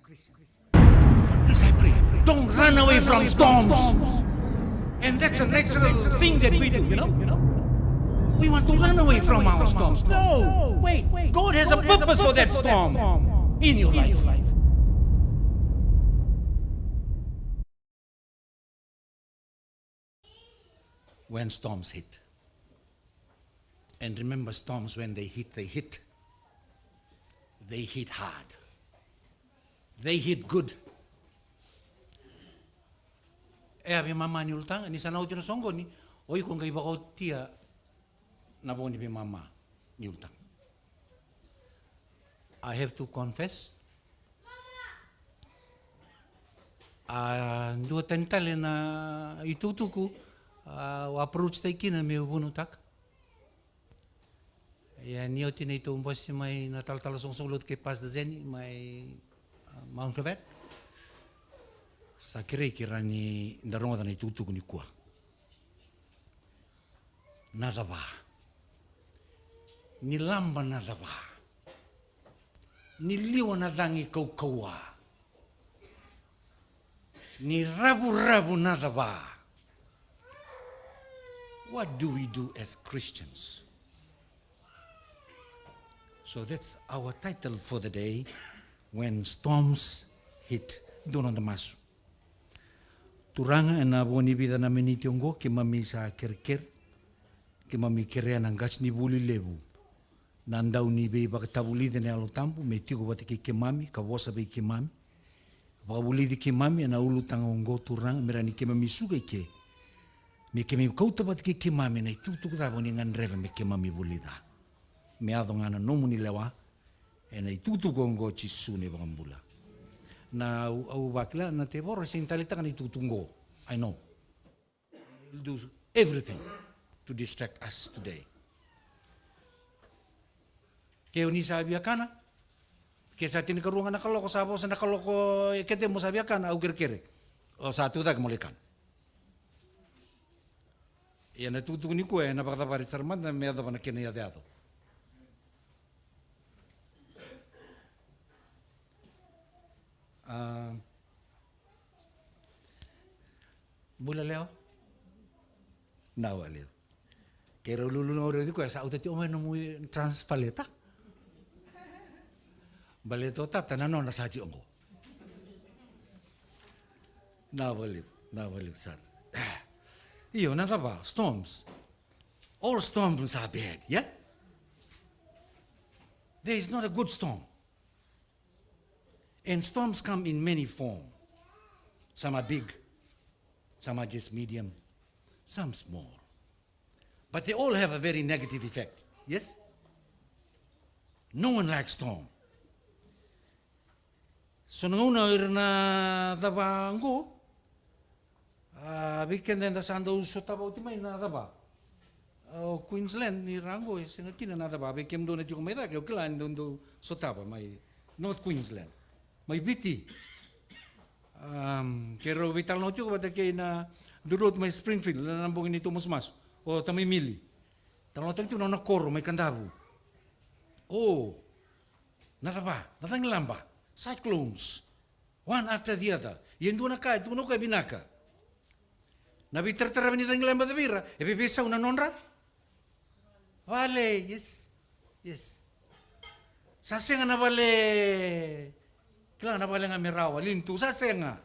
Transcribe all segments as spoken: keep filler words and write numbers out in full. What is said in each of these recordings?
But please, I pray, don't run away from storms. And that's a natural thing that we do, you know? We want to run away from our storms. No, wait. God has a purpose for that storm in your life. When storms hit. And remember, storms, when they hit, they hit. They hit hard. They hit good. E a veimama ni ulutaga, ni sa na oti na soqoni, o iko qai vakaotia na vo ni veimama ni ulutaga. I have to confess, a dua tani tale na itukutuku au approach-taki kina meu vunautaka. Ia ni oti neitou bose mai na talatala soqosoqo lotu kei Pastor Zeni mai, a, Mount Clavette, sa kerei keirau ni da rogoca na itukutuku nikua. Na cava? Ni laba na cava? Ni liwa na cagi kaukauwa? Ni ravuravu na cava? What do we do as Christians? So that's our title for the day, When Storms Hit. Dua noda masu. Turaga, ena vo ni vica na miniti oqo keimami sa kerekere, keimami kerea na qasenivuli levu, na dau ni veivakatavulici ena Yalo Tabu me tiko vata kei keimami ka vosa vei keimami. Vakavulici keimami ena ulutaga oqo Turaga, me rawa ni keimami suka i ke, me keimami kauta vata kei keimami na itukutuku cava o ni gadreva me keimami vulica. Me yaco ga na nomuni lewa, ena itukutuku oqo Jisu na iVakabula. Na au, au vakila na tevoro e sega ni taleitaka na itukutuku oqo. I know. He'll do everything to distract us today. Ke o ni sa via kana, ke sa tinikarua ga na kaloko, sa vosa na kaloko e kete mo sa via kana, au kerekere o sa tucake mo lai kana. Ia na itukutuku nikua ena vakacavari sara mada me yacova na kena iyacoyaco. A, bula lewa. Na wale. Keirau lululu na oreo tiko, e sa auta tiko mai nomu transfer letter. Baleta o tata na nona sa tiko qo. Na wale, na wale sara. Io, na cava, storms. All storms are bad, yeah? There is not a good storm. And storms come in many form. Some are big, some are just medium, some small. But they all have a very negative effect. Yes? No one likes storm. So na gauna o ira na cava qo, a, vei keda eda sa dau sotava oti mai na cava. O Queensland ni ra qo e sega kina na cava, vei kemudou na tiko mai cake, au kila ni dou dau sotava mai North Queensland, mai Viti. Am, keirau veitalanoa tiko vata kei na duru lotu mai Springfield, na bogi ni tou masumasu, o tamai Mili. Talanoataki tiko na nona koro mai Kadavu. O, na cava, na cagilaba, cyclones, one after the other. Ia e dua na ka e tukuna o koya e vinaka. Na veitarataravi ni cagilaba vei ira e veiveisau na nodra vale, yes, yes. Sa sega na vale, kila, na vale ga me rawa, lean-to, sa sega.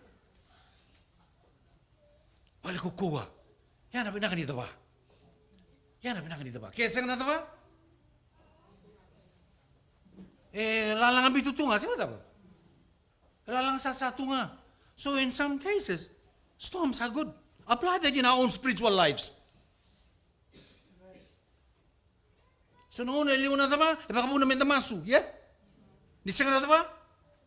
Vale kaukauwa. Ia na vinaka ni cava? Ia na vinaka ni cava? Ke sega na cava? E lalaga bitu tu ga, sega na cava? E lalaga sasa tu ga. So in some cases, storms are good. Apply that in our own spiritual lives. So na gauna e liwa na cava, e vakavuna meda masu, yeah? Ni sega na cava,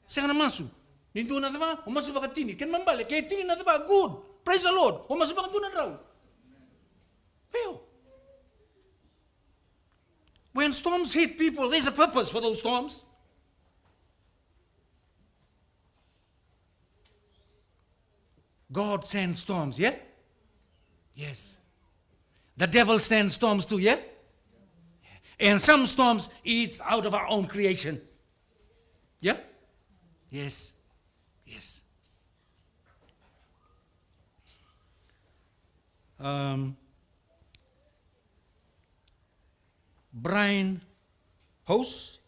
sega na masu. Ni dua na cava, o masu vakatini. Kena ibalebale, ke tini na cava, good. Praise the Lord. O masu vakadua na drau. Io. When storms hit people, there's a purpose for those storms. God sends storms, yeah? Yes. The devil sends storms too, yeah? And some storms, it's out of our own creation. Yeah? Yes. Yes. Um, Brian House,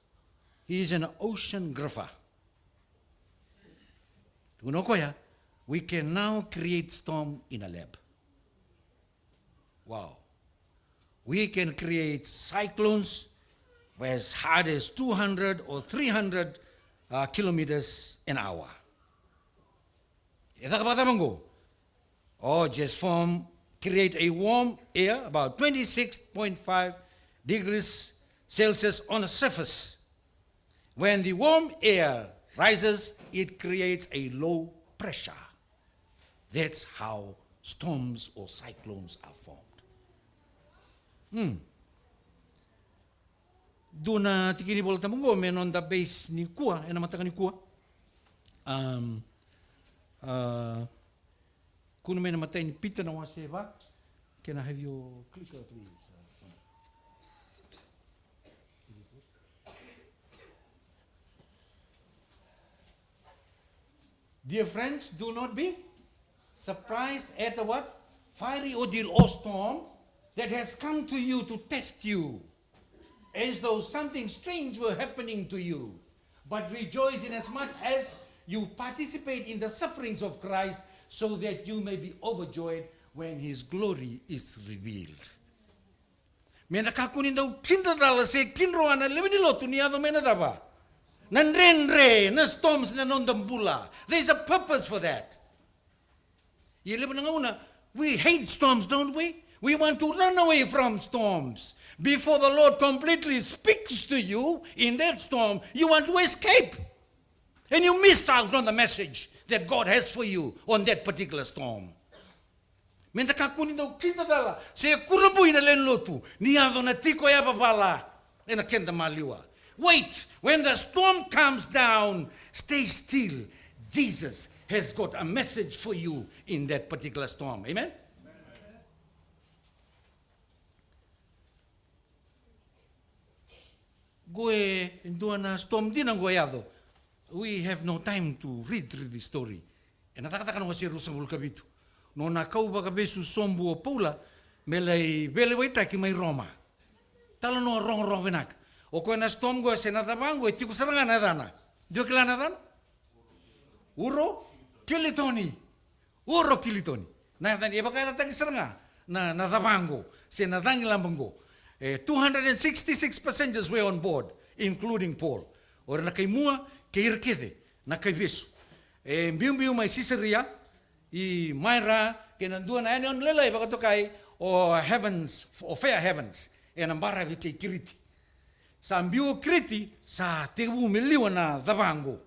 he is an oceanographer. Tukuna o koya, we can now create storm in a lab. Wow. We can create cyclones for as hard as two hundred or three hundred, uh, kilometers an hour. E caka vakacava qo? Or just form, create a warm air about twenty-six point five degrees Celsius on a surface. When the warm air rises, it creates a low pressure. That's how storms or cyclones are formed. Hmm. Dua na tikina ni Vola Tabu qo me noda base nikua, ena mataka nikua. Um, uh, Kunu mai na matai ni Pita na wase va. Can I have your clicker, please? Uh, Sam? Dear friends, do not be surprised at the what? Fiery ordeal or storm that has come to you to test you, as though something strange were happening to you. But rejoice inasmuch as you participate in the sufferings of Christ, so that you may be overjoyed when his glory is revealed. Me da kakua ni dau kidacala se kidroa na lewe ni lotu ni yaco mai na cava? Na dredre, na storms, na noda bula. There's a purpose for that. Ia levu na gauna, we hate storms, don't we? We want to run away from storms. Before the Lord completely speaks to you in that storm, you want to escape. And you miss out on the message that God has for you on that particular storm. Me da kakua ni dau kidacala se kurabui na lewe ni lotu ni yaco na tiko yavavala ena keda maliwa. Wait, when the storm comes down, stay still. Jesus has got a message for you in that particular storm. Amen? Qo e dua na storm dina qo e yaco. We have no time to read through the story. Ena Cakacaka na wase ruasagavulu ka vitu. Nona kau vakavesu sobu o Paula me lai veilewaitaki mai Roma. Talanoa rogorogo vinaka. O koya na storm qo se na cava qo e tiko sara ga na yacana. Dou kila na yacana? Uro Kilitoni. Uro Kilitoni. Na yacana e vakayagataki sara ga na, na cava qo se na cagilaba qo. E, two hundred and sixty-six passengers were on board, including Paul. O ira na kai mua kei ira kece na kai vesu. E biubiu mai Sisaria, i Maira, kei na dua na yanuyanu lailai vakatokai o Havens, o Fair Havens, ena baravi kei Kiriti. Sa biu o Kiriti, sa tekivu me liwa na cava qo.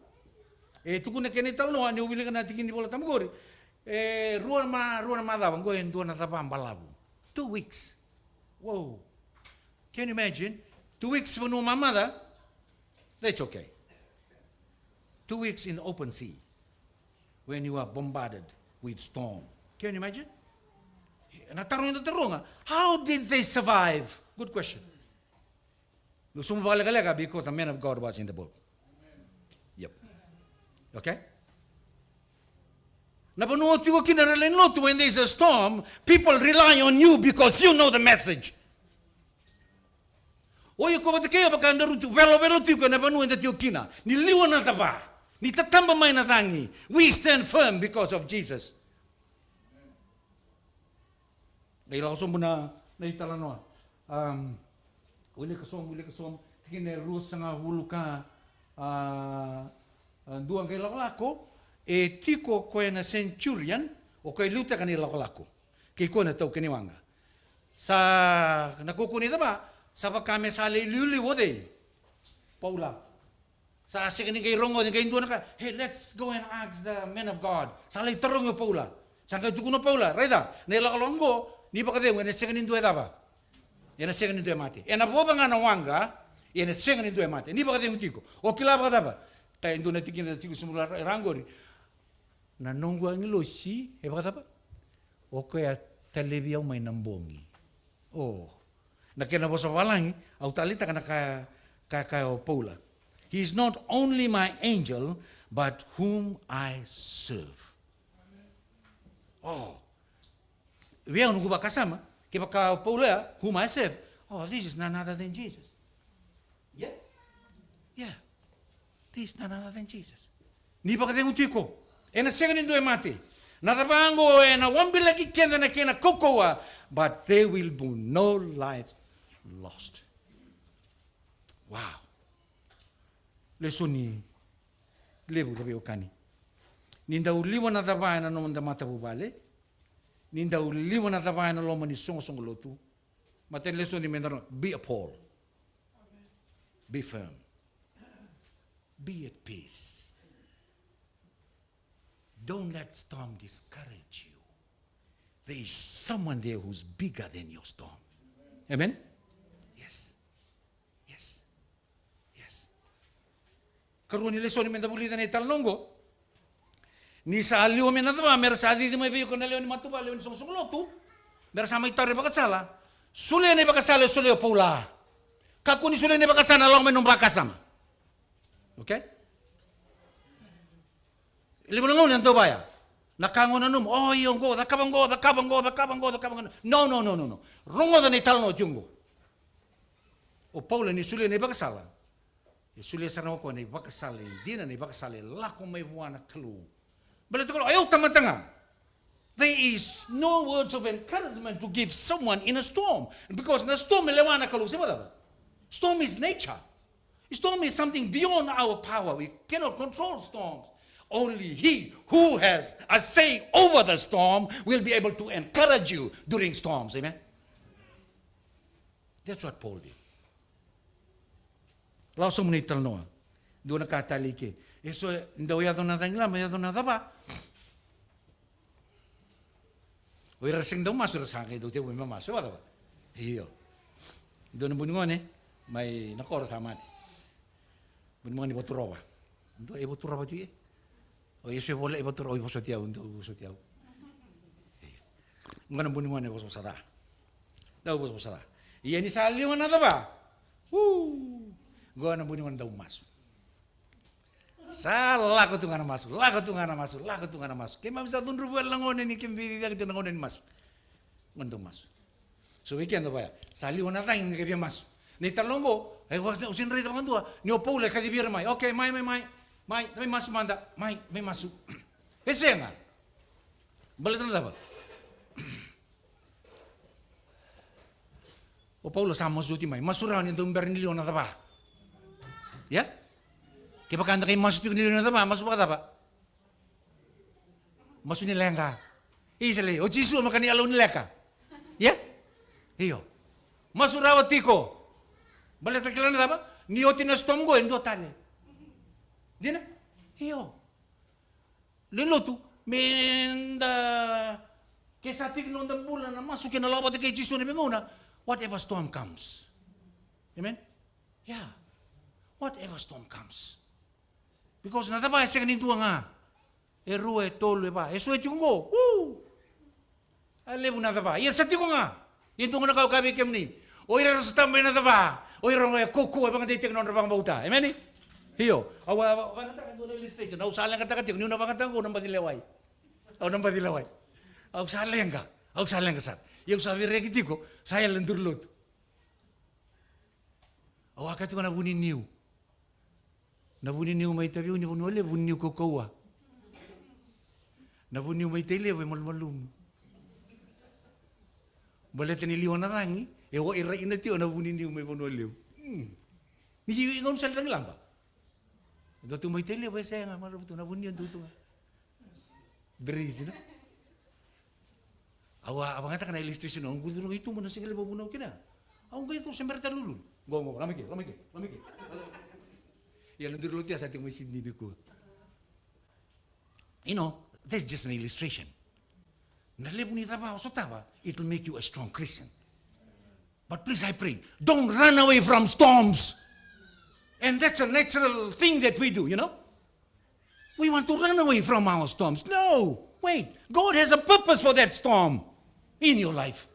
E tukuna kena italanoa, niu wilika na tikina ni Vola Tabu qori. E rua ma, rua na macawa qo e dua na cava balavu. Two weeks. Whoa. Can you imagine? Two weeks vanua mamaca? That's okay. Two weeks in open sea when you are bombarded with storm. Can you imagine? Na taro eda taroga, how did they survive? Good question. Meu sauma vakalekaleka because the man of God was in the boat. Yep. Okay? Na vanua o tiko kina na lewe ni lotu, when there's a storm, people rely on you because you know the message. O iko vata kei au, vaka daru tu velovelo tiko ena vanua eda tiko kina. Ni liwa na cava, ni tataba mai na cagi, we stand firm because of Jesus. Qai lako sobu na, na italanoa. Um, wilika sobu, wilika sobu. Tikina e ruasagavulu ka, a, a, dua. Qai lakolako, e tiko o koya na centurion, o koya e liutaka na ilakolako. Kei koya na taukei ni waqa. Sa na kaukaua ni cava, sa vaka me sa lai liuliu o cei? Paula. Sa sega ni qai rogoci, qai dua na ka, "Hey, let's go and ask the man of God." Sa lai tarogi o Paula. Sa qai tukuna o Paula, "Raica, na ilakolako qo, ni vakacegu, ena sega ni dua e cava? Ena sega ni dua e mate. Ena voca ga na waqa, ena sega ni dua e mate. Ni vakacegu tiko." O kila vakacava? Ka e dua na tikina tiko sobu ra, ra qori. Na noqu agilosi, e vakacava? O koya a talevi au mai na bogi. O. Na kena vosa vavalagi, au taleitaka na ka, ka, ka o Paula. He is not only my angel, but whom I serve. Oh. Vei au noqu vakasama, kevaka o Paula ya, whom I serve. Oh, this is none other than Jesus. Yeah? Yeah. This is none other than Jesus. Ni vakacegu tiko. Ena sega ni dua e mate. Na cava oqo ena wabilaki keda na kena kaukauwa, but there will be no life lost. Wow. Lesoni levu, ra veiwekani. Ni dau liwa na cava ena noda matavuvale. Ni dau liwa na cava ena loma ni soqosoqo lotu. Matai ni lesoni me da rogoca, be a Paul. Be firm. Be at peace. Don't let storm discourage you. There is someone there who's bigger than your storm. Amen? Yes. Yes. Yes. Karua ni lesoni me da vulica na italanoa oqo. Ni sa liwa mai na cava, me ra sa cici mai vei iko na lewe ni matavuvale, lewe ni soqosoqo lotu. Me ra sa mai taura ivakasala. Solia na ivakasala e solia o Paula. Kakua ni solia na ivakasala ena lako mai nomu vakasama. Okay? Levu na gauna eda dau vaya. Na ka qo nanuma, o, io qo, cakava qo, cakava qo, cakava qo, cakava qo. No, no, no, no, no. Rogoca na italanoa tiko qo. O Paula ni solia na ivakasala, e solia sara ga o koya na ivakasala e dina, na ivakasala e lako mai vua na Kalou. Baleta o koya, o yau tamata ga. There is no words of encouragement to give someone in a storm. Because na storm e lewa na Kalou, se vakacava? Storm is nature. Storm is something beyond our power. We cannot control storms. Only he who has a say over the storm will be able to encourage you during storms. Amen? That's what Paul did. Lako sobu na italanoa. Dua na ka talei ke. E so, dau yaco na cagilaba, yaco na cava. O ira sega ni dau masu, ira sa qai dau tekivu me masu, e vakacava? Io. Dua na bunigone mai na koro sa mate. Bunigone Vaturova. Dua e Vaturova tiko e. O Iesu e voleka e Vaturova, o i vosoti au, dau vosoti au. Io. Qo na bunigone vosavosa ca. Dau vosavosa ca. Ia ni sa liwa na cava. Uu. Qo na bunigone dau masu. Sa lako tu ga na masu, lako tu ga na masu, lako tu ga na masu. Keimami sa cudruvi wale na gone ni keimami veiciciyaki tu na gauna ni masu. Gone dau masu. So vei keda vaya, sa liwa na cagi ni qai via masu. Na italanoa qo, e, au sega ni raica vakadua ni o Paula e kacivi ira mai. Okay, mai, mai, mai, mai, mai masu mada, mai, mai masu. E sega. Baleta na cava? O Paula sa masu oti mai, masu rawa ni dau bera ni liwa na cava. Ia? Kevaka da qai masu tiko ni liwa na cava, masu vakacava? Masu ni leqa. Isa lei, o Jisu e maka ni yalo ni leqa. Ia? Io. Masu rawa tiko. Baleta kila na cava? Ni oti na storm qo e dua tale. Dina? Io. Lewe ni lotu, me da, ke sa tiko na noda bula na masu kei na lako vata kei Jisu ena veigauna, whatever storm comes. Amen? Yeah. Whatever storm comes. Because na cava e sega ni dua ga. E rua, e tolu, e va. E so e tiko qo. Woo! A levu na cava. Ia sa tiko ga. Ia dua ga na ka au kaya vei kemuni. O ira era sotava mai na cava. O ira ga e kaukaua, e vakadeitaki na nodra vakabauta. Emeni? Io. Au a, a, vakayagataka dua na illustration. Au sa leqataka tiko, niu na vakayagataka qo, au na baci lewai. Au na baci lewai. Au sa leqa. Au sa leqa sara. Ia au sa veireki tiko. Sa yala na duru lotu. Au a kaya tiko na vu ni niu. Na vu ni niu mai Taveuni, Vanua Levu, vu ni niu kaukaua. Na vu ni niu mai Tailevu e malumalumu. Baleta ni liwa na cagi, e wai ira ina tio na vu ni niu mai Vanua Levu. Hmm. Ni ki gauna sa li cagilaba. Dua tu mai Tailevu e sega, malumu tu na vu ni niu dua tu ga. Breeze, no? Au a, a vakayagataka na illustration, au qai curu ga i tuba na siga levu au vunau kina. Au qai curu se bera tale lululu. Qo, qo, lako mai ke, lako mai ke, lako mai ke. Ia na duru lotu ya sa tiko mai Sydney nikua. You know, that's just an illustration. Na levu ni cava o sotava, it will make you a strong Christian. But please, I pray, don't run away from storms. And that's a natural thing that we do, you know? We want to run away from our storms. No, wait. God has a purpose for that storm in your life.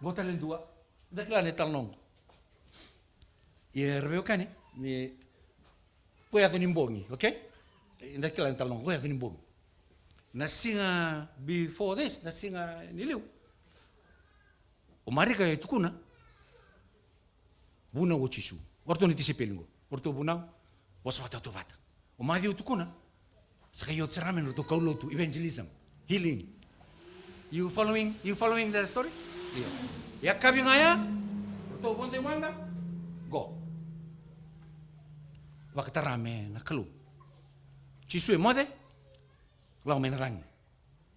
Qo tale dua. Da kila na italanoa qo. Ia, ra veiwekani, ni ko yaco ni bogi, okay? Da kila na italanoa qo, ko yaco ni bogi. Na siga before this, na siga ni liu, o Marika e tukuna, vunau o Jisu. O ratou na tisaipeli qo. O ratou vunau, vosa vakatautauvata. O Maciu tukuna, sa qai oti sara mai na ratou kaulotu, evangelism, healing. You following, you following the story? Io. Yakavi ga ya, ratou vodo i waqa, qo. Vakatara me na Kalou. Jisu e moce, lako mai na cagi.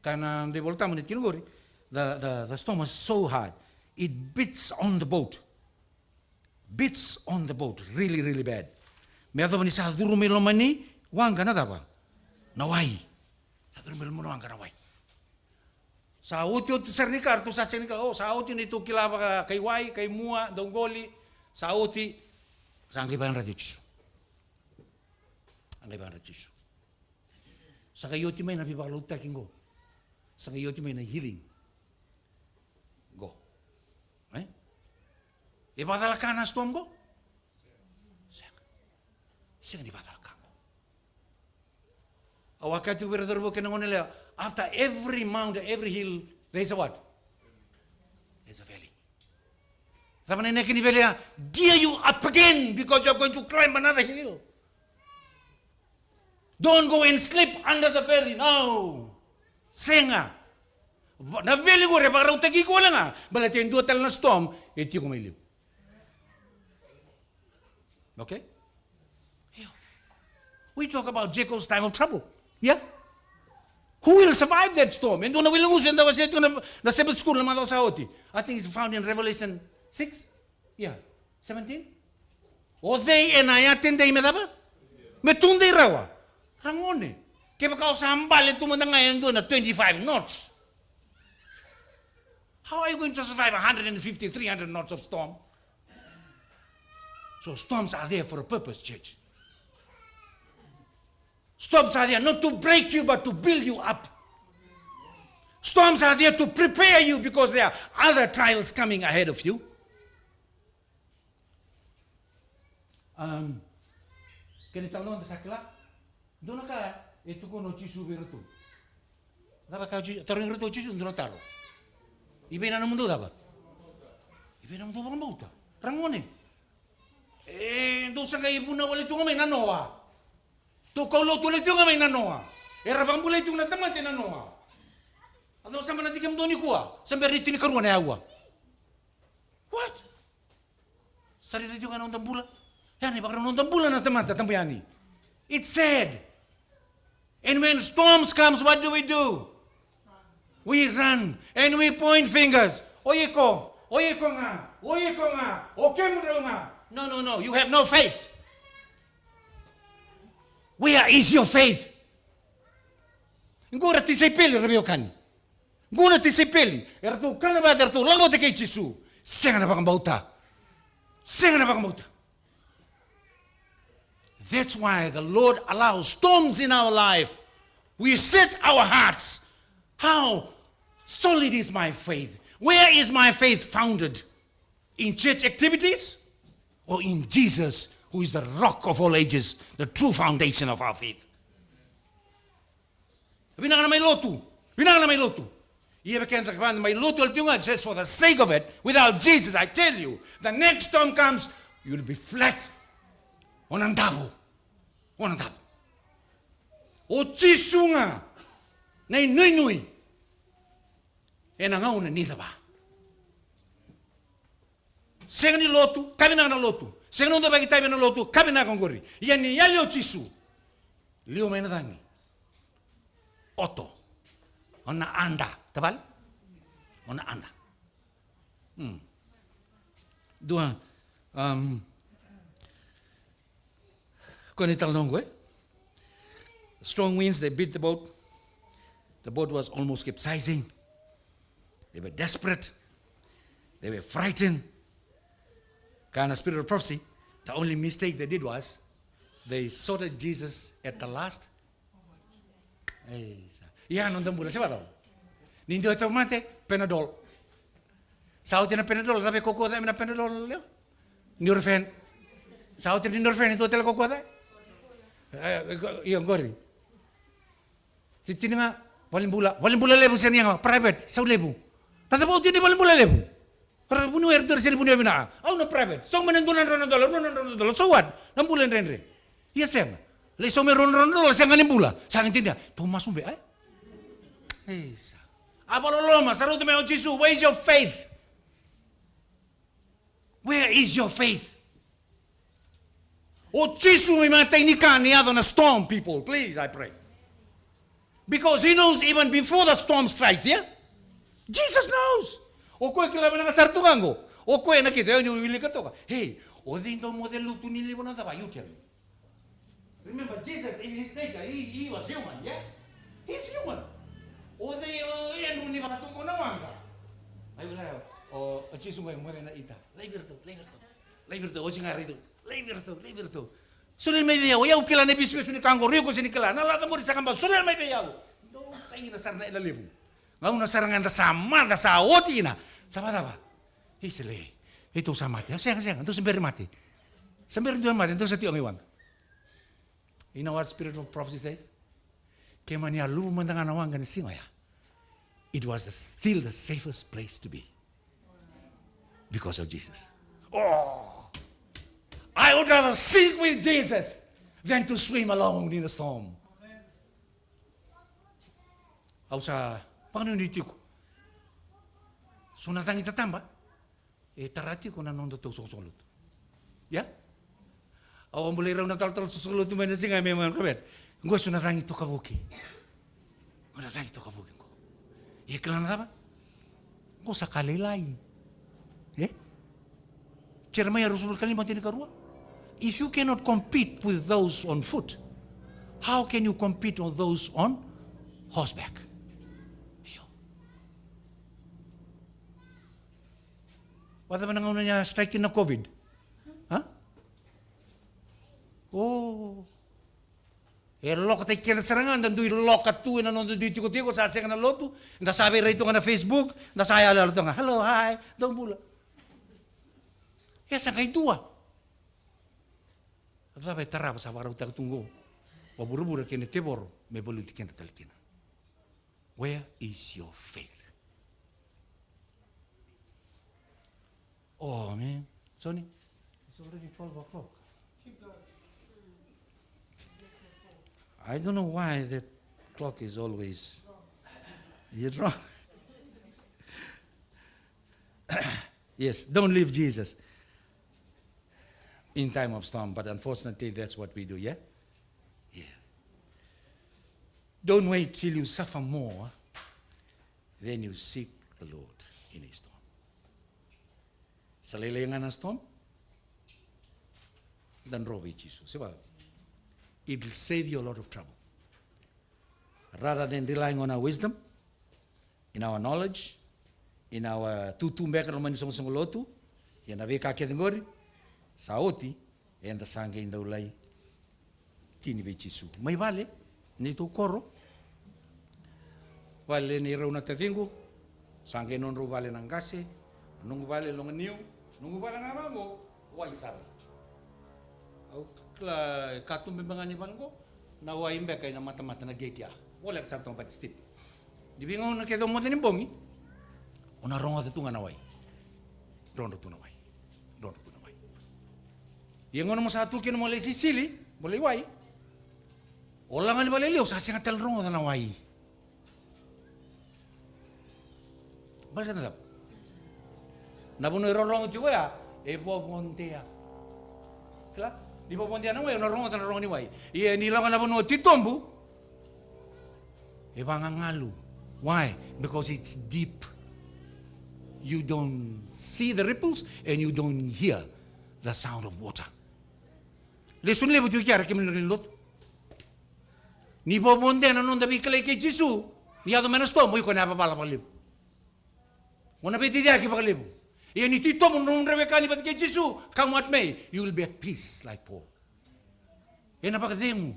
Ka na dei Volatabu ni tikina qori, the, the, the storm was so hard. It beats on the boat. Beats on the boat, really, really bad. Me yacova ni sa curu mai loma ni waqa na cava? Na wai. Sa curu mai loma ni waqa na wai. Sa otioti sara ni ka, ratou sa sega ni kila, o, sa oti neitou kila vaka kai wai, kai mua, dau qoli, sa oti, sa qai vakayadrati o Jisu. A qai vakayadrati o Jisu. Sa qai oti mai na veivakalotutaki qo. Sa qai oti mai na healing. Qo. E? E vakacalaka na storm qo? Sega. Sega ni vakacalaka qo. Au a kaya tiko vei ira cauravou kei na gone yalewa, after every mountain, every hill, there is a what? There is a valley. Cava na inaki ni valley ya? Gear you up again because you are going to climb another hill. Don't go and sleep under the valley. No. Sega. Va-, na valley qori e vakarautaki iko wale ga. Baleta e dua tale na storm e tiko mai liu. Okay? Io. We talk about Jacob's time of trouble. Yeah? Who will survive that storm? E dua na wili gusu eda wasea tiko na, na Sabbath school na macawa sa oti. I think it's found in Revelation six. Yeah. Seventeen? O cei ena yatedei me cava? Me tudei rawa. Ragone. Kevaka o sa bale tu mada ga e dua na twenty-five knots. How are you going to survive a hundred and fifty, three hundred knots of storm? So storms are there for a purpose, church. Storms are there not to break you, but to build you up. Storms are there to prepare you because there are other trials coming ahead of you. Um, kena italanoa da sa kila, dua na ka e tukuna o Jisu vei iratou. Cava ka o Jisu, tarogi iratou o Jisu dua na taro. I vei na nomudou cava? I vei na nomudou vakabauta? Ragone. E, dou sa qai vunau wale tu ga mai na noa. Dou kaulotu wale tu ga mai na noa. Era vakabulai tu na tamata na noa. A dou sa bera na dikemudou nikua, sa bera ni tinikarua na aua. What? Sa raica tiko ga na noda bula. Ya na ivakarau na noda bula na tamata tabu yani. It's sad. And when storms comes, what do we do? We run and we point fingers. O iko, o iko ga, o iko ga, o kemudrau ga. No, no, no, you have no faith. Where is your faith? Qo ra tisaipeli, ra veiwekani. Qo na tisaipeli, eratou kana vata, eratou lako vata kei Jisu. Sega na vakabauta. Sega na vakabauta. That's why the Lord allows storms in our life. We set our hearts. How solid is my faith? Where is my faith founded? In church activities or in Jesus, who is the rock of all ages, the true foundation of our faith? Vinaka na mai lotu. Vinaka na mai lotu. Ia vei keda ka vaka mai lotu, e tiko ga, just for the sake of it, without Jesus, I tell you, the next storm comes, you'll be flat. O na davo. O na davo. O Jisu ga na inuinui ena gauna ni cava? Sega ni lotu, ka vinaka na lotu. Sega ni noda vakaitavi ena lotu, ka vinaka oqori. Ia ni yali o Jisu, liwa mai na cagi. Oto. O na ada. Tavale? O na ada. Hmm. Dua, um, Ko ni talanoa qo, e? Strong winds, they beat the boat. The boat was almost capsizing. They were desperate. They were frightened. Kaya na spirit of prophecy, the only mistake they did was they sorted Jesus at the last. Ei, sa. Ia, noda bula, se vacava? Ni dua e tauvimate, Panadol. Sa oti na Panadol, cava e kaukaua cake mai na Panadol, lewa? Nurofen. Sa oti na Nurofen, e dua tale kaukaua cake? E, e, io, qori. Tini, tini ga, valenibula, valenibula levu se ni yaga, private, sau levu. Na cava oti ni valenibula levu? Ra vuniwai, era dua ra sega ni vuniwai vinaka. Au na private, sau mai na dua na drau na dola, rua na drau na dola, so what? Na bula e dredre. Ia sega. Lai sau mai rua na drau na dola, sega ni bula. Sa qai dina, tou masu beka, e? Isa. A vakaloloma, sa rauta mai o Jisu, where is your faith? Where is your faith? O Jisu me imatai ni ka ni yaco na storm, people, please, I pray. Because he knows even before the storm strikes, yeah? Jesus knows. O koya kila vinaka sara tu ga qo. O koya na kila, e, ni wilika toka. Hey, o cei dau moce lutu ni liva na cava, you tell me. Remember, Jesus in his nature, he, he was human, yeah? He's human. O cei, o Andrew ni vakatubu na waqa. Ai, o, o Jisu qo e moce na ita. Lai vei iratou, lai vei iratou. Lai vei iratou, o Jisu ga e raica. Lai vei iratou, lai vei iratou. Solia mai vei au, o yau kila na vesuvesu ni ka qori, o iko sega ni kila. Na laca qori sa ka bau, solia mai vei au. Dou kaina sara na ena levu. Gauna sara ga da sa maca, sa oti kina. Sa vakacava? Ei, sele. Ei, tou sa mate. Sega, sega, dou sa bera ni mate. Sa bera ni dou mate, dou sa tiko ga i waqa. You know what spirit of prophecy says? Ke mani a luvu mada ga na waqa ni siga oya, it was the, still the safest place to be because of Jesus. Oh, I would rather sink with Jesus than to swim alone in the storm. Au sa vakanuinui tiko. So na cagi tataba e tara tiko na noda tau soqosoqo lotu. Ia? Au a bulai rau na talatala soqosoqo lotu mai na siga me mai kavet. Qo so na cagi tokavuki. Qo na cagi tokavuki qo. Ia kila na cava? Qo sa ka lailai. E? Jeremaia ruasagavulu ka lima tinikarua. If you cannot compete with those on foot, how can you compete on those on horseback? Io. Vakacava na gauna ni a strike na COVID? Ha? O. E lokataki keda sara ga, da dui loka tu ena noda dui tikotiko, sa sega na lotu, da sa veirai toka na Facebook, da sa yaloyalo toka ga, hello, hi, dou bula. E sa qai dua. A cava e tarava sa vakarautaka tu qo? Vakavuravura kei na tevoro me valuti keda tale kina. Where is your faith? Oh, man. Johnny, it's already twelve o'clock. I don't know why that clock is always, is wrong. Yes, don't leave Jesus in time of storm, but unfortunately, that's what we do, yeah? Yeah. Don't wait till you suffer more, then you seek the Lord in his storm. Sa lailai ga na storm, da dro vei Jisu. Se vaka, it'll save you a lot of trouble. Rather than relying on our wisdom, in our knowledge, in our tutu beka loma ni soqosoqo lotu, ia na veika kece qori, sa oti, eda sa qai dau lai tini vei Jisu. Mai vale, neitou koro. Vale nei rau na taciqu, sa qai nodrau vale na qase, noqu vale loganiu, noqu vale ga vaqo, wai sara. Au kila e katu beka ga ni vale qo, na wai beka ena matamata na gate ya. Voleka sara toka bati step. Ni veigauna kece o moce ni bogi, o na rogoca tu ga na wai. Drodro tu na wai. Drodro tu na wai. Ia gauna mo sa tu kina mo lai sisili, mo lai wai. O laga ni vale liu, sa sega tale rogoca na wai. Baleta na cava? Na vanua e rorogo tiko ya, e vovodea. Kila? Ni vovodea na wai, o na rogoca na rogo ni wai. Ia ni lako na vanua titobu, e vagagalu. Why? Because it's deep. You don't see the ripples and you don't hear the sound of water. Lesoni levu tiko kea, kemuni na lewe ni lotu. Ni vovodea na noda veikilai kei Jisu, ni yaco mai na storm, o iko na yavavala vakalevu. O na veiciciyaki vakalevu. Ia ni titobu na nomu wekani vata kei Jisu, come what may, you will be at peace like Paul. Ena vakacegu.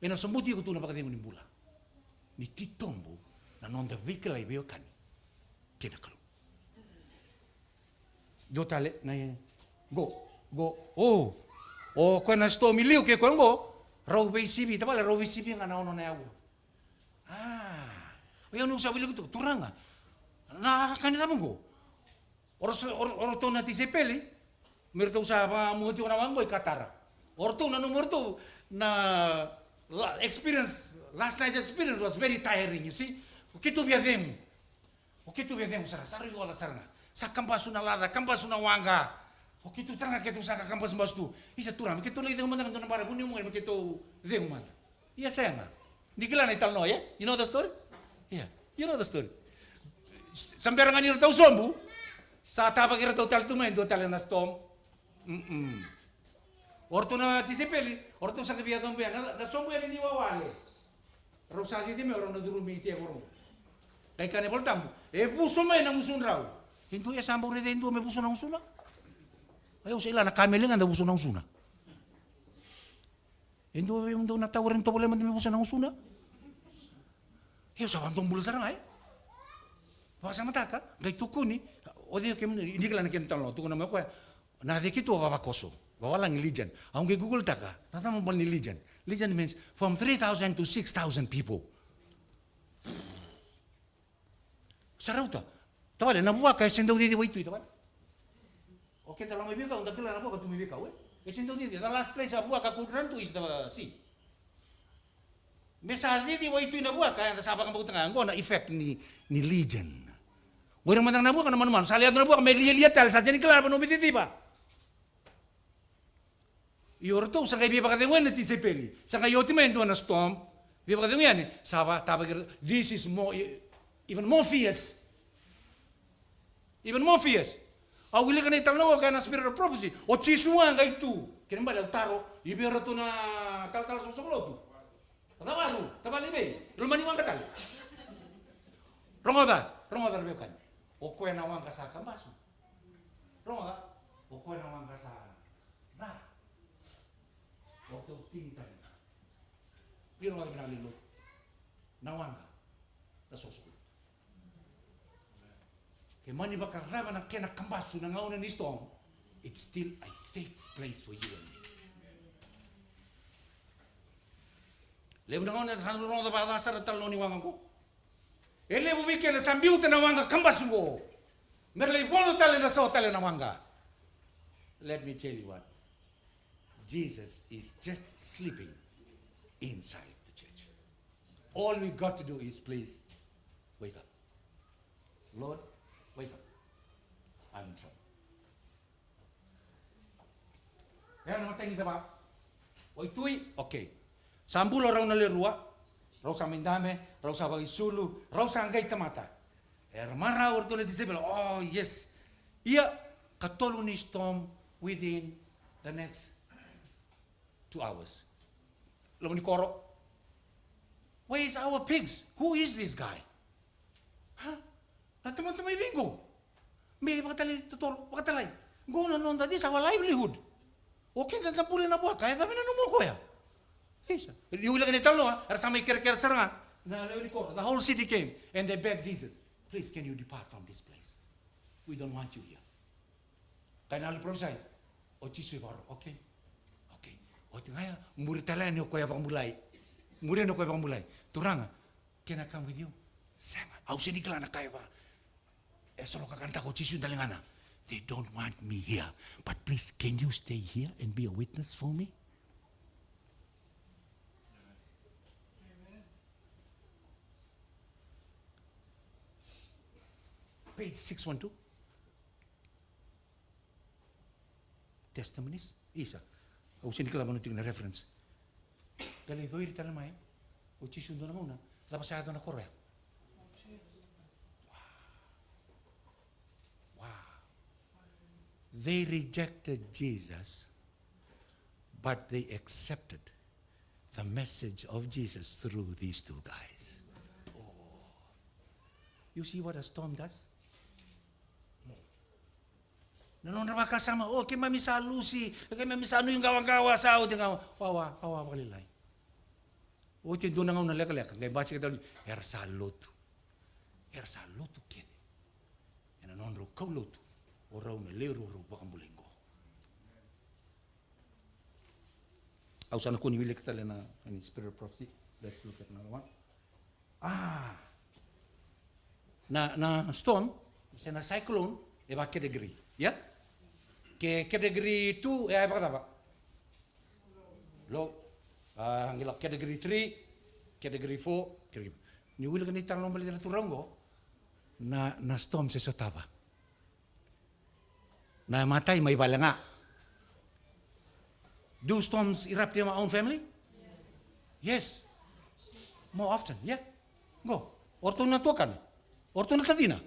Ena sobuti iko tu na vakacegu ni bula. Ni titobu na noda veikilai veiwekani kei na Kalou. Dua tale na, qo, qo, o. O koya na storm i liu kei koya qo, rau veisivi, tavale, rau veisivi ga na ono na aua. A, o yau niu sa wilika tu, Turaga, na ka ni cava qo? O ra-, o ra-, o ratou na tisaipeli, me ratou sa vakamua tiko na waqa qo i Katara. O ratou nanuma o ratou na la-, experience, last night experience was very tiring, you see. O keitou via cegu. O keitou via cegu sara, sa rui oca sara ga. Sa kabasu na laca, kabasu na waqa. O keitou tara ga keitou sa kakabasubasu tu. Isa, Turaga, me keitou lai cegu mada ga dua na bar, vuniu mai me keitou cegu mada. Ia sega. Ni kila na italanoa, yeah? You know the story? Yeah, you know the story. Sa bera ga ni ratou sobu, sa tavaki iratou tale tu mai e dua tale na storm. Mm-mm. O ratou na tisaipeli, o ratou sa qai via sobu ya, na, na sobu ya ni wawale. Rau sa cici mai, o rau na curumi i tevoro. Qai kaya na iVolatabu, e vuso mai na gusudrau. E dua e sa bau raica e dua me vuso na gusuna. Au sa kila na kameli ga da vuso na gusuna. E dua vei kemudou na tau e rawa ni tovolea mada me vuso na gusuna? Io, sa vadobula sara ga, e? Vakasamataka, qai tukuni, o cei kemudou, ni kila na kena italanoa, tukuna mai o koya, na cei keitou vavakoso, vavalagi legion. Au qai Google-taka, na cava bale ni legion. Legion means from three thousand to six thousand people. Sa rauta. Tavale, na vuaka e se dau cici waitui, tavale. O keda lako mai veikau, da kila na vuaka tu mai veikau, e? E se dau cici, the last place a vuaka could run to is the sea. Me sa cici waitui na vuaka, eda sa vakabauta ga, qo na effect ni, ni legion. Qo ira mada ga na vuaka na manumanu, sa lai yaco na vuaka, me lialia tale, sa sega ni kila na vanua me ciciva. Io, o ratou sa qai via vakacegu yani na tisaipeli. Sa qai oti mai e dua na storm. Via vakacegu yani, sa va, tavaki ira. This is more, e-, even more fierce. Even more fierce. Au wilika na italanoa, kaya na spirit of prophecy. O Jisu ga qai tu. Kena ibalebale au taro, i vei o ratou na talatala soqosoqo lotu? Cavaru, tavale, i vei? Loma ni waqa tale. Rogoca, rogoca na veiwekani. O koya na waqa sa kabasu. Rogoca, o koya na waqa sa Ra. O tou tini tani. Iro ga vinaka ni lotu. Na waqa. Na soso. Ke mani vakarava na kena kabasu na gauna ni storm, it's still a safe place for you and me. Levu na gauna sa rogoca vakaca sara tale na ni waqa qo. E levu vei keda sa biuta na waqa kabasu qo. Me ra lai vodo tale na so tale na waqa. Let me tell you what. Jesus is just sleeping inside the church. All we got to do is, "Please, wake up. Lord, wake up. I'm in trouble." Era na mataqi cava? Waitui, okay. Sa bula rau na le rua, rau sa mai dabe, rau sa vakaisulu, rau sa qai tamata. Era marau o ratou na disciple, oh yes. Ia, katolu ni storm within the next two hours. Loma ni koro. Where is our pigs? Who is this guy? Ha? Na tamata mai vei qo? Me vakatalai, totolo, vakatalai. Qo na noda, this our livelihood. O keda da bula ena vuaka, e cava na nomu koya? Isa. Ni wilika na italanoa, era sa mai kerekere sara ga. Na lewe ni koro, the whole city came and they begged Jesus, "Please, can you depart from this place? We don't want you here." Kaya na yalo ni parofisai, o Jisu e varo, okay. Okay. Oti ga ya, muri tale yani o koya vakabulai. Muri yani o koya vakabulai. Turaga, can I come with you? Sega. Au sega ni kila na ka e va. E soloka kanataka o Jisu daligana. They don't want me here. But please, can you stay here and be a witness for me? Page six one two. Testimonies? Isa. Au sega ni kila vanua tiko na reference. Qai lai coiri tale mai o Jisu dua na gauna. Cava sa yaco na koro ya? Wow. Wow. They rejected Jesus, but they accepted the message of Jesus through these two guys. Oh. You see what a storm does? Na nodra vakasama, o, keimami sa lusi, keimami sa nuiqawaqawa, sa oti ga, wawa, wawa vakalailai. Oti e dua na gauna lekaleka, qai basika tale, era sa lotu. Era sa lotu kece. Ena nodrau kaulotu. O rau na lewe ruarua vakabulai qo. Au sa na kua ni wilika tale na, na spirit of prophecy. Let's look at another one. Ah. Na, na storm, se na cyclone, e vaka category. Ia? Ke category two, e a vakacava? Low. Ah, qai lako category three, category four, category. Ni wilika ni tala nobali na turaga qo, na, na storm se sotava. Na matai mai vale ga. Do storms erupt in our own family? Yes. More often, yeah. Qo. O ratou na tuakana. O ratou na tacina.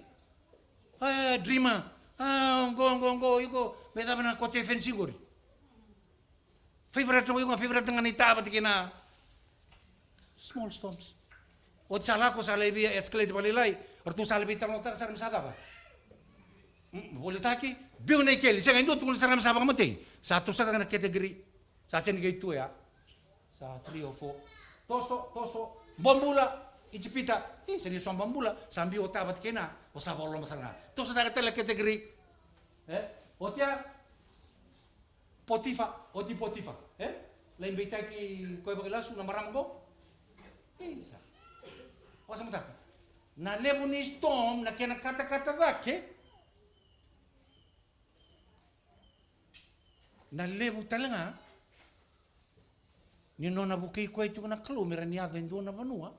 A, dreamer. A, qo, qo, qo, iko. Me cava na kote fenisi qori. Favorite na wai ga, favorite ga ni tavati kei na small storms. Oti sa lako sa lai via escalate vakalailai. O ratou sa lai via talanoataka sara me sa cava. Mm, volitaki, biu na ikeli, sega e dua tukuna sara me sa vakamatei. Sa tosataka na category. Sa sega ni qai tu ya. Sa three or four. Toso, toso, bobula, Ijipita. E, sega ni so bobula, sa biu o tavati kei na, o sa vakaloloma sara ga. Tosataka tale na category. E, oti ya. Potifa, oti Potifa, e? Lai beitaki koya vakailasu na marama qo? Isa. Vakasamataka. Na levu ni storm, na kena katakata cake. Na levu tale ga. Ni nona vukei koya tiko na Kalou, me rawa ni yaco e dua na vanua.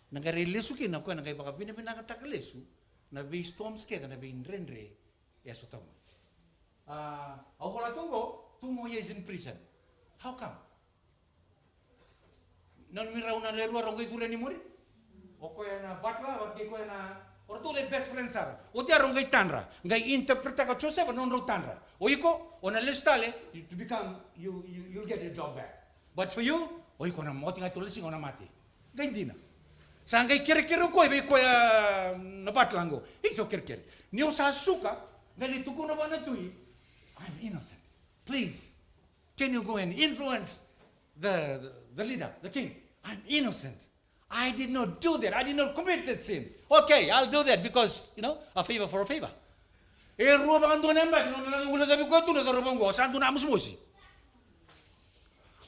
Na qai rai lesu kina, koya na qai vakavinavinakataka lesu. Na vei storms kece, na veidredre. E a sotava mai. A, au vola tu qo, two more years in prison. How come? Nanumi rau na lewe rua rau qai curu yani muri. O koya na butler, vata kei koya na, o ratou le best friend sara. Oti ya rau qai tadra, qai interpretaka o Josefa na nodrau tadra. O iko, o na lesu tale, you, to become, you, you, you'll get your job back. But for you, o iko na, oti ga e tolu na siga o na mate. Qai dina. Sa qai kerekere o koya vei koya na butler qo. Isa, o kerekere. Ni o sa suka, qai lai tukuna vua na tui, "I'm innocent. Please, can you go and influence the, the, the leader, the king? I'm innocent. I did not do that. I did not commit that sin. Okay, I'll do that because, you know, a favor for a favor." E rua vakadua na yabaki, nona laki ula cavi koya tu na cauravou qo, sa dua na mosimosi.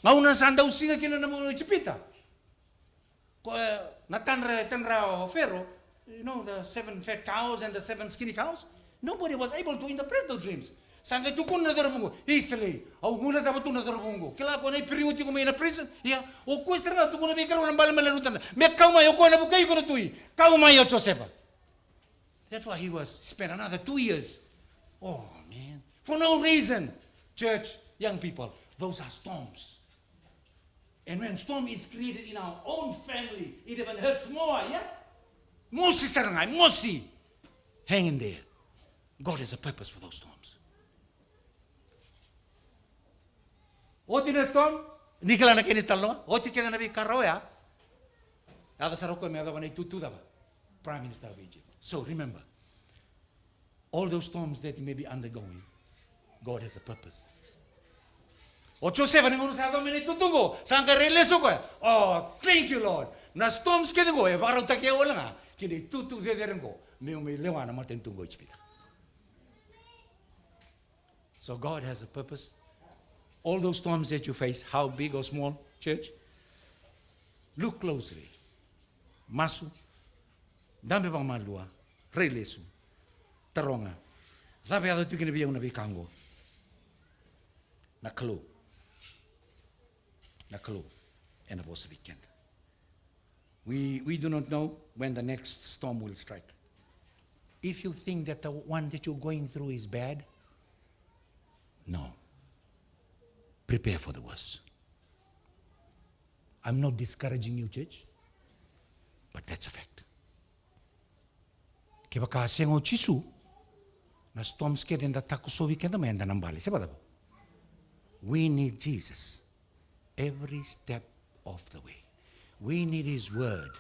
Gauna sa dau siga kina na vanua o Ijipita. Ko, e, na tadra, tadra o Fero, you know, the seven fat cows and the seven skinny cows? Nobody was able to interpret those dreams. Sa qai tukuna na cauravou qo, "Isele, au guna cava tu na cauravou qo. Kila ko na Iperiu tiko mai na prison? Ia, o koya sara ga tukuna vei Kalou na balebale na tadra. Me kau mai, o koya na vukei iko na tui. Kau mai o Josefa." That's why he was, spent another two years. Oh, man. For no reason. Church, young people, those are storms. And when storm is created in our own family, it even hurts more, yeah? Mosi sara ga, mosi. Hang in there. God has a purpose for those storms. Oti na storm, ni kila na kena italanoa, oti kece na veika rawa ya. Yaco sara o koya me yacova na itutu cava? Prime Minister of Egypt. So remember, all those storms that you may be undergoing, God has a purpose. O Josefa ni gauna sa yaco mai na itutu qo, sa qai rai lesu o koya. Oh, thank you, Lord. Na storms kece qo e vakarautaki au wale ga ki na itutu cecere qo, meu mai lewa na matanitu qo Ijipita. So God has a purpose. All those storms that you face, how big or small, church, look closely. Masu, dabe vakamalua, rai lesu, taroga. Cava e yaco tu kina vei au na veika qo? Na Kalou. Na Kalou ena vosa vei keda. We, we do not know when the next storm will strike. If you think that the one that you're going through is bad, no. Prepare for the worst. I'm not discouraging you, church, but that's a fact. Kevaka sega o Jisu, na storms kece eda takosovi keda mai eda na bale. Se vakacava? We need Jesus every step of the way. We need his word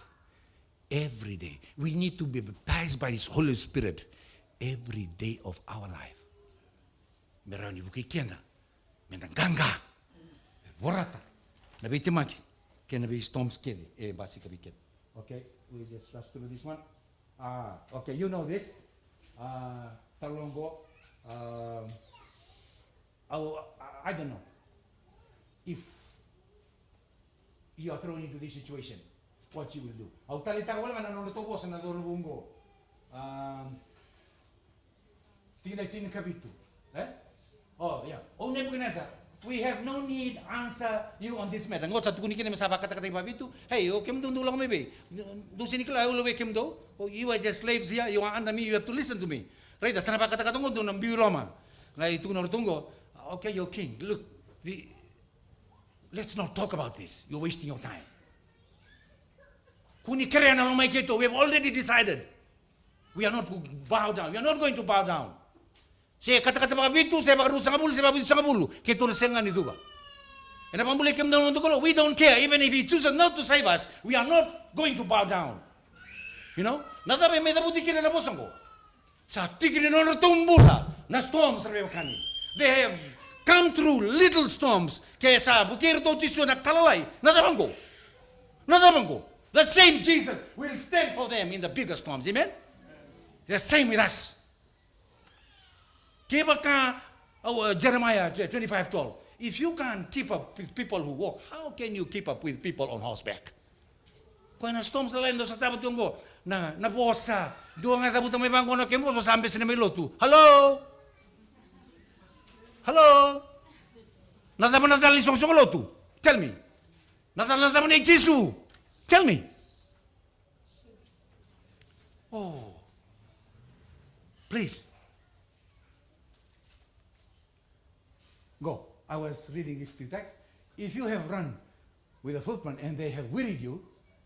every day. We need to be baptized by his Holy Spirit every day of our life. Me rawa ni vukei keda meda qaqa, me vorata na veitemaki kei na veistorms kece e basika vei keda. Okay, we just rush through this one. Ah, okay, you know this. Ah, talo qo. Um, I, I don't know if you are thrown into this situation, what you will do. Au taleitaka wale ga na nodratou vosa na cauravou oqo. Um, tikina e tinikavitu. Eh? Oh, yeah. O Nebuchadnezzar, we have no need answer you on this matter. Qo sa tukuni kina me sa vakatakataki vakavitu. Hey, o kemudou dou lako mai vei? Dou sega ni kila au love kemudou? Oh, you are just slaves here. You are under me. You have to listen to me. Raica, sa na vakatakata qo, dou na biu i loma. Qai tukuna o ratou qo, okay, your king, look, the, let's not talk about this. You're wasting your time. Kua ni kerea na loma i keitou. We have already decided. We are not bow down. We are not going to bow down. Se katakata vakavitu, se vakaruasagavulu, se vakavitusagavulu, keitou na sega ni cuva. Ena vakabulai kemudou na noda Kalou, we don't care. Even if he chooses not to save us, we are not going to bow down. You know? Na cava e mai cavuti kina na vosa oqo? Sa tiki ni nodratou bula na storms, ra veiwekani. They have come through little storms. Ke sa vukei iratou o Jisu ena ka lalai, na cava oqo? Na cava oqo? The same Jesus will stand for them in the bigger storms. Amen? The same with us. Kevaka, oh, uh, Jeremiah twenty-five twelve. If you can't keep up with people who walk, how can you keep up with people on horseback? Koya na storms lalai dou sa tava tu oqo. Na, na vosa. Dua ga e cavuta mai vaqo na kemu vosa, sa bese ni mai lotu. Hello? Hello? Na cava na cala ni soqosoqo lotu? Tell me. Na cala, na cava nei Jisu? Tell me. Oh. Please. Go. I was reading this text. If you have run with a footman and they have wearied you,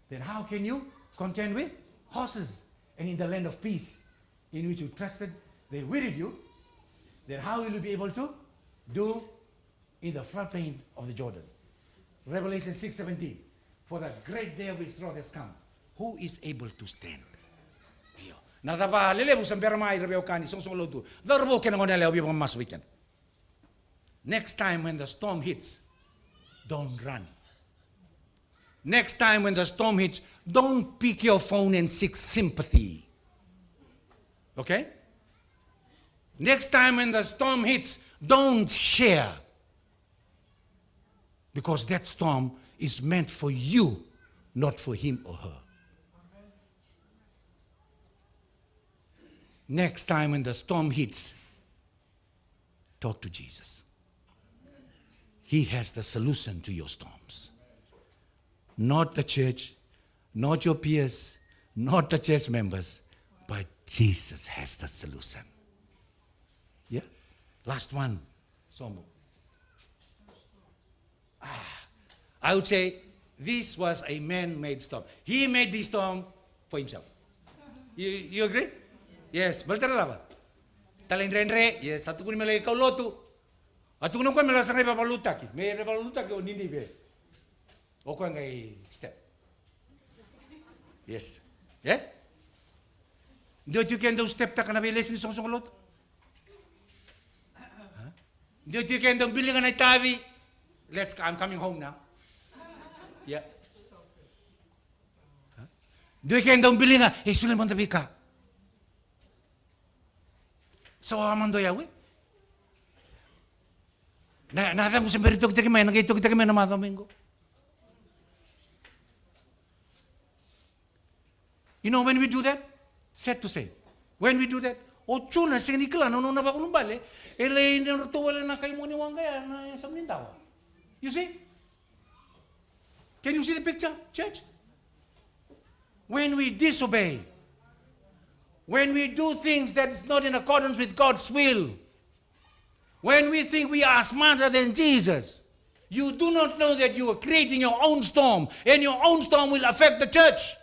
then how can you contend with horses? And in the land of peace, in which you trusted, they wearied you, then how will you be able to do in the floodplain of the Jordan? Revelation six seventeen. For the great day of his wrath has come. Who is able to stand? Io. Na cava lelevu sa bera mai, ra veiwekani, soqosoqo lotu, cauravou kei na goneyalewa, au via vakamamasu vei keda. Next time when the storm hits, don't run. Next time when the storm hits, don't pick your phone and seek sympathy. Okay? Next time when the storm hits, don't share. Because that storm is meant for you, not for him or her. Next time when the storm hits, talk to Jesus. He has the solution to your storms. Not the church, not your peers, not the church members, but Jesus has the solution. Yeah? Last one. Somo. Ah, I would say this was a man-made storm. He made this storm for himself. You, you agree? Yes. Baleta na cava? Talaidredre, yes, a tukuni me lai kaulotu. A tukuna o koya me lai sa qai vakalutaki. Me lai vakalutaki o Ninive. O koya qai step. Yes. E? Dua tiko ke dau step taka na veilesi ni soqosoqo lotu. Dua tiko ke dau biliga na itavi. Let's, I'm coming home now. Yeah. Dua ke dau biliga, e, solia mada veika. Sa wawa mada o yau, e. Na, na yacaqu se bera ni tokitaki mai, na qai tokitaki mai na macawa mai qo. You know, when we do that, sad to say, when we do that, o Jona sega ni kila na nona vakaulubale, e lai nodratou wale na kai moni waqa ya na yasana ni dawa. You see? Can you see the picture, church? When we disobey, when we do things that is not in accordance with God's will, when we think we are smarter than Jesus, you do not know that you are creating your own storm, and your own storm will affect the church.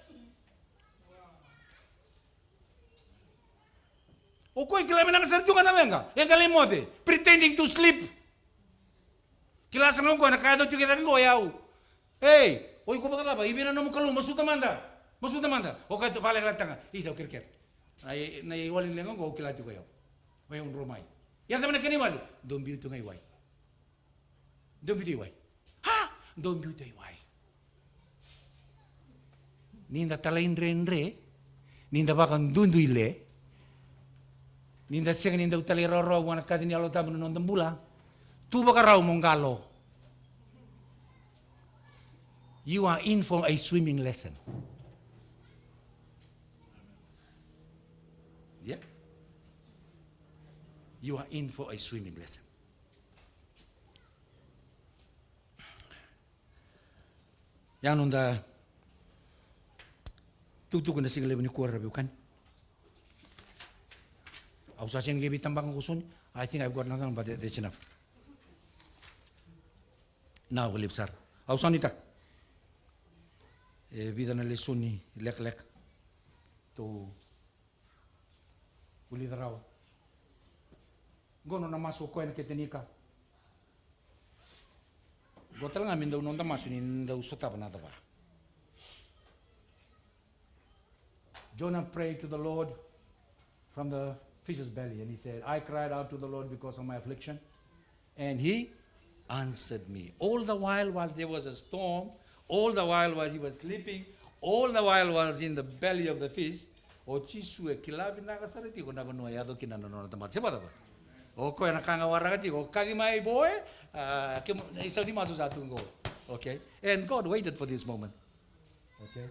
O koya e kila vinaka sara tu ga na leqa, e qai lai moce, pretending to sleep. Kila sara ga o koya na ka e yaco tiko e cake qo o yau. Ei, o iko vakacava? I vei na nomu Kalou? Masuta mada. Masuta mada. O koya tu vale, kila taga. Isa, au kerekere. Na i, na iwali ni leqa qo au kila tiko o yau. O yau dro mai. Ia cava na kena iwali? Dou biu tu ga i wai. Dou biu tu i wai. Ha? Dou biu tu i wai. Ni da talaidredre, ni da vakaduiduile, Ni da sega ni dau talairawarawa vua na kaci ni Yalo Tabu na noda bula, tu vakarau mo qalo. You are in for a swimming lesson. Yeah? You are in for a swimming lesson. Ya noda tukutuku na siga levu nikua, ra veiwekani. Au sa sega ni qai veitabaka qo soni. I think I've got another one, but that- that's enough. Na, au levu sara. Au sa nuitaka e vica na lesoni lekaleka tou vulica rawa. Qo nona masu o koya na kete ni ka. Qo tale ga me dau noda masu ni dau sotava na cava. Jonah prayed to the Lord from the fish's belly, and he said, "I cried out to the Lord because of my affliction, and he answered me." All the while, while there was a storm, all the while while he was sleeping, all the while was in the belly of the fish, o Jisu e kila vinaka sara tiko na vanua e yaco kina na nona tamata. Se vakacava? O koya na ka ga waraka tiko, o kaci mai boy, a, kemo, na isau ni masu sa tu qo. Okay? And God waited for this moment. Okay?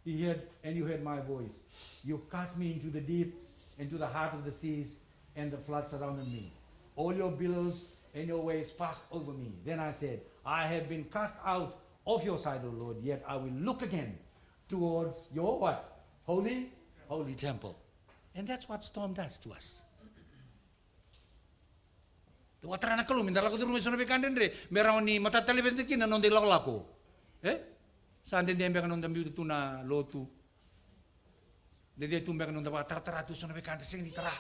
He heard, and you heard my voice. You cast me into the deep, into the heart of the seas, and the flood surrounded me. All your billows and your waves passed over me. Then I said, "I have been cast out of your sight, O Lord, yet I will look again towards your" what? Holy, holy temple. And that's what storm does to us. Dau vakatara na Kalou me da lako curuma e so na veika dredre me rawa ni matata laivi kina na noda ilakolako. E? Sa dede beka na noda biuta tu na lotu. Dede tu beka na noda vakataratara tu e so na veika da sega ni tara.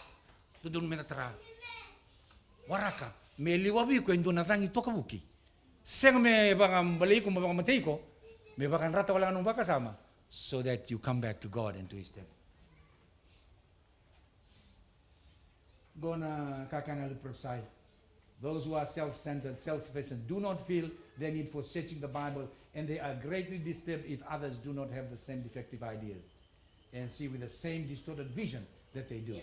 Dodonu me da tara. Waraka me liwavi iko e dua na cagi tokavuki. Sega me vakabalei iko, me vakamatei iko. Me vakayadrata wale ga na nomu vakasama, so that you come back to God and to His temple. Qo na kakana Luke Prophecy. Those who are self-centered, self-sufficient, do not feel the need for searching the Bible, and they are greatly disturbed if others do not have the same defective ideas and see with the same distorted vision that they do.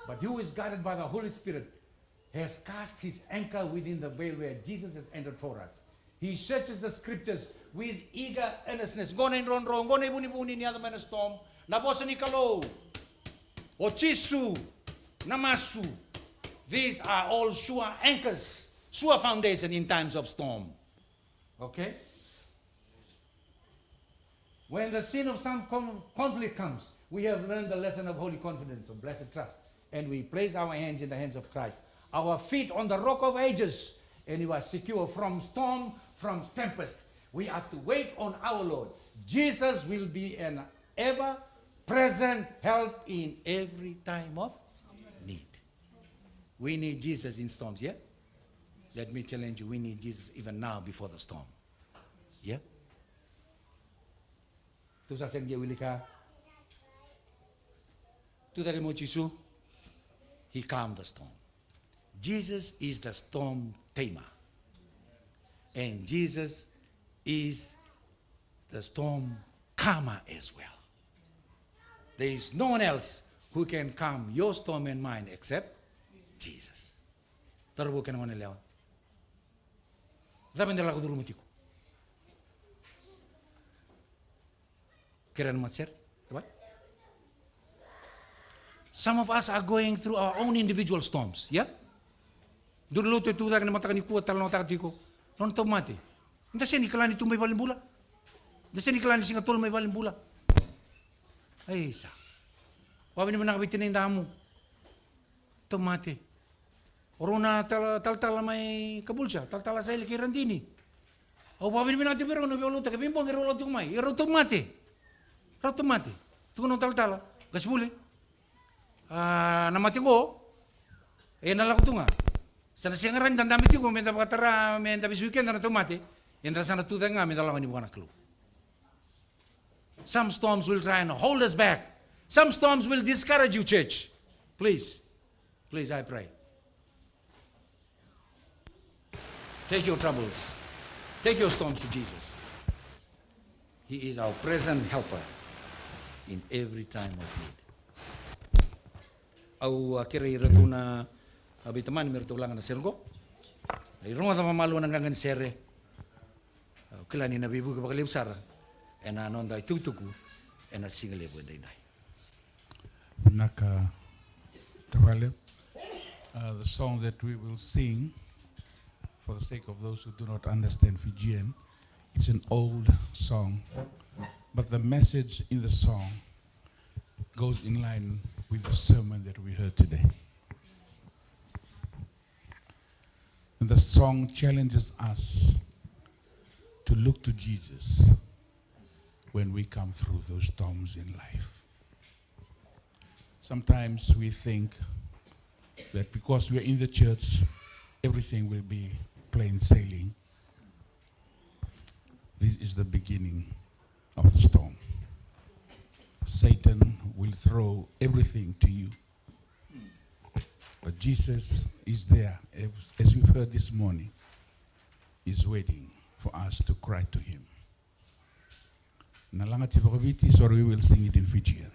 But he who is guided by the Holy Spirit has cast his anchor within the veil where Jesus has entered for us. He searches the scriptures with eager earnestness. Qo na idrodro, qo na ivunivuni ni yaco mai na storm. Na vosa ni Kalou, o Jisu, na masu. These are all sure anchors, sure foundation in times of storm. Okay? When the scene of some con- conflict comes, we have learned the lesson of holy confidence, of blessed trust, and we place our hands in the hands of Christ, our feet on the rock of ages, and we are secure from storm, from tempest. We are to wait on our Lord. Jesus will be an ever present help in every time of need. We need Jesus in storms, yeah? Let me challenge you, we need Jesus even now before the storm. Yeah? Tou sa sega ni wilika. Tucake mai o Jisu. He calmed the storm. Jesus is the storm tamer. And Jesus is the storm calmer as well. There is no one else who can calm your storm and mine except Jesus. Taro vou kena gone lewa. Cava eda lako curuma tiko? Kere na matasere. Tavai. Some of us are going through our own individual storms, yeah? Duru lotu e tu cake na mataka nikua, talanoataka tiko nona tauvimate. Da sega ni kila ni tu mai valenibula. Da sega ni kila ni siga tolu mai valenibula. Aisa. Vakavinavinaka vei tinai damu. Tauvimate. O rau na tala, talatala mai Caboolture, talatala Saile kei Radini. Au vakavinavinaka tiko vei rau na veiulautaki, veibogi rau lako tiko mai. Ia rau tauvimate. Rau tauvimate. Tukuna o talatala, qasenivuli. A, na mate qo ena lako tu ga. Sa na sega rawa ni da dabe tiko me da vakatara, me da vesuki keda na tauvimate. Eda sa na tu cake ga me da lako yani vua na Kalou. Some storms will try and hold us back. Some storms will discourage you, church. Please. Please, I pray. Take your troubles. Take your storms to Jesus. He is our present helper in every time of need. Au a kerei iratou na, a, veitamani me ratou laga na sere qo. Ai rogoca vakamalua na qaqa ni sere. Au kila ni na veivuke vakalevu sara ena noda itukutuku ena siga levu edaidai. Vinaka tavale. Uh, the song that we will sing, for the sake of those who do not understand Fijian, it's an old song, but the message in the song goes in line with the sermon that we heard today. And the song challenges us to look to Jesus when we come through those storms in life. Sometimes we think that because we are in the church, everything will be plain sailing. This is the beginning of the storm. Satan will throw everything to you. But Jesus is there, as, as we've heard this morning, is waiting for us to cry to him. Na laga tiko vakaviti, sorry, we will sing it in Fijian.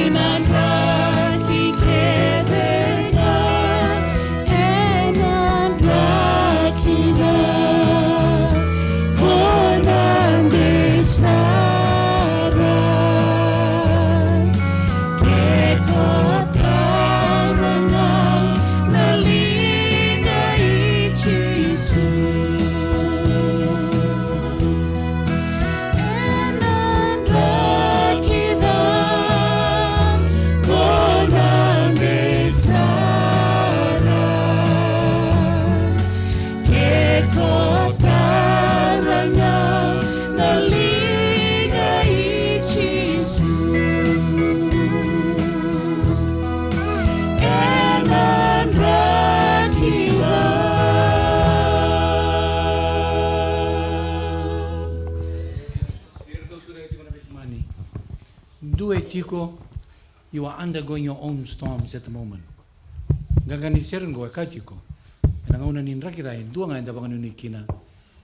Nandraki kece ga, e nandraki ga, ko na dei sara. Ke ko tara ga na liga i Jisu. E nandraki ga, ko na dei sara. Ke ko tara ga na liga i Jisu. E nandraki ga. Dua e tiko, you are undergoing your own storms at the moment. Qaqa ni sere qo e kaya tiko, ena gauna ni draki ca e dua ga eda vakanuinui kina,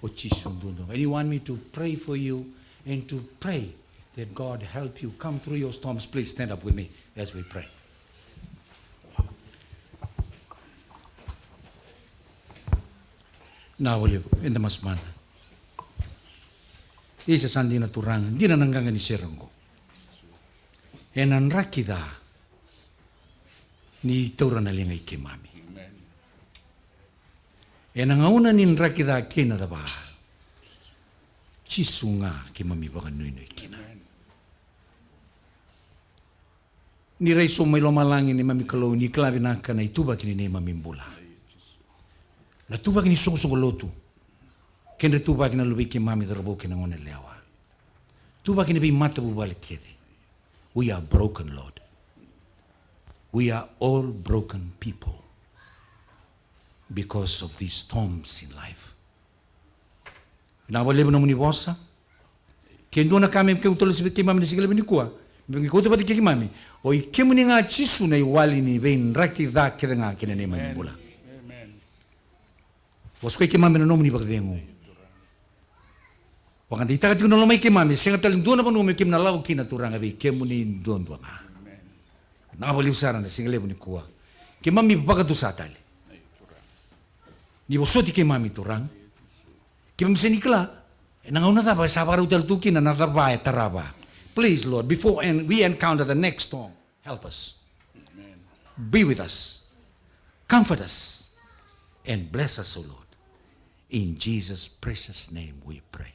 o Jisu duadua ga. And you want me to pray for you and to pray that God help you come through your storms? Please stand up with me as we pray. Na wale, eda masu mada. Isa, sa dina Turaga, dina na qaqa ni sere qo. Ena draki ca ni taura na liga i keimami. Ena gauna ni draki ca kei na cava, Jisu ga keimami vakanuinui kina. Ni rai sobu mai lomalagi neimami Kalou, ni kila vinaka na ituvaki ni neimami bula. Na tuvaki ni soqosoqo lotu, kedra tuvaki na luvei keimami, cauravou kei na goneyalewa. Tuvaki ni veimatavuvale kece. We are broken, Lord. We are all broken people because of these storms in life. Vinaka vakalevu na nomuni vosa. Ke dua na ka me keu tolesi vei keimami na siga levu nikua, me kauta vata kei keimami, o i kemuni ga Jisu na iwali ni veidraki ca kece ga kei na neimami bula. Vosa kei keimami na nomuni vakacegu. Vakadeitaka tiko na lomai keimami, sega tale dua na vanua me keimami na lako kina Turaga, vei kemuni duadua ga. Vinaka vakalevu sara na siga levu nikua. Keimami vakatusa tale. Ni vosoti keimami Turaga. Keimami sega ni kila ena gauna cava e sa vakarau tale tu kina na cava e tarava. Please, Lord, before en-, we encounter the next storm, help us. Be with us. Comfort us. And bless us, O Lord. In Jesus' precious name we pray.